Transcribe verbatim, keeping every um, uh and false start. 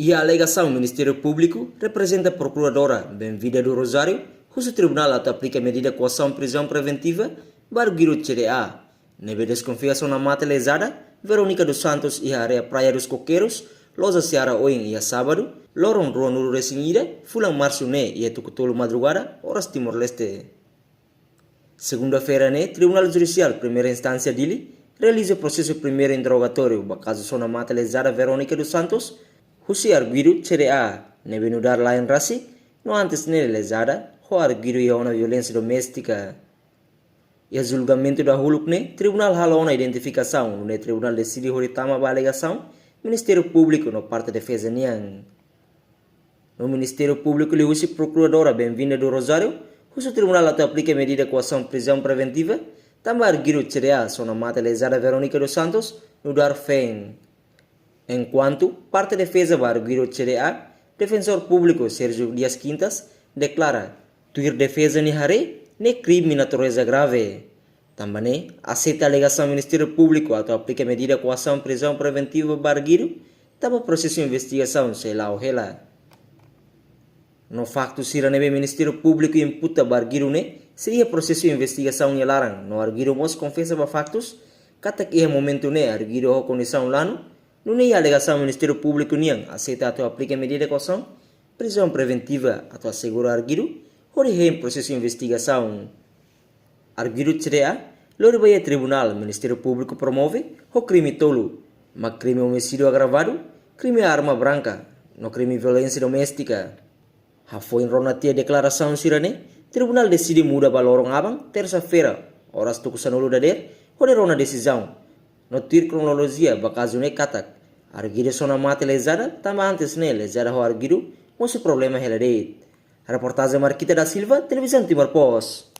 Iha alegasaun, Ministériu Públiku reprezenta Prokuradora Benvinda do Rosário husu tribunál atu aplika medida koasaun prizaun preventiva ba arguidu C D A, ne'ebé deskonfia sona mate lezada Verónica dos Santos iha área Praia dos Coqueiros, loja Seara oin iha sábadu, loron ruanulu-resin-ida, fulan marsu ne'e, iha tuku tolu madrugada, oras Timor-Leste. Segunda-feira ne'e, Tribunál Judisiál Primeira Instánsia Dili realiza prosesu primeiru interrogatóriu ba kazu sona mate lezada Verónica dos Santos husi arguidu C D A, ne'ebé nu'udar la'en rasik, no antes ne'e lezada ho arguidu iha ona violénsia doméstika. Iha julgamentu dahuluk ne'e, tribunál halo ona identifikasaun, nune'e tribunál deside hodi tama ba alegasaun Ministériu Públiku no parte defeza nian. No Ministériu Públiku liuhusi Prokuradora Benvinda do Rosário husu tribunál atu aplika medida koasaun prizaun preventiva tanba arguidu C D A sona mate lezada Verónica dos Santos nu'udar feen. Enkuantu parte defeza ba arguidu C D A, Defensór Públiku Sérgio Dias Quintas deklara, tuir defeza nia haree, ne'e krime natureza grave. Tanba ne'e, aseita alegasaun Ministériu Públiku atu aplika medida koasaun prizaun preventiva ba arguidu, tanba prosesu investigasaun sei la'o hela. No faktu sira ne'ebé Ministériu Públiku imputa ba arguidu ne'e sei iha prosesu investigasaun nia laran, no arguidu mós konfesa ba faktus katak iha momentu ne'e arguidu ho kondisaun lanu, nune'e iha alegasaun Ministériu Públiku nian aseita atu aplika medida koasaun prizaun preventiva atu asegura arguidu hodi hein prosesu investigasaun. Arguidu C D A lori ba iha tribunál, Ministériu Públiku promove ho krime tolu, mak krime omisídiu agravadu, krime arma branka, no krime violénsia doméstika. Hafoin rona tiha deklarasaun sira-ne'e, tribunál deside muda ba loron aban, tersa-feira, oras tuku sanulu dadeer, hodi rona desizaun. No tuir kronolojia ba kazu ne'e katak, arguidu sona mate lezada, tanba antes ne'e lezada ho arguidu mosu problema hela de'it. Reportajen Marquita da Silva, Televizaun Timor Post.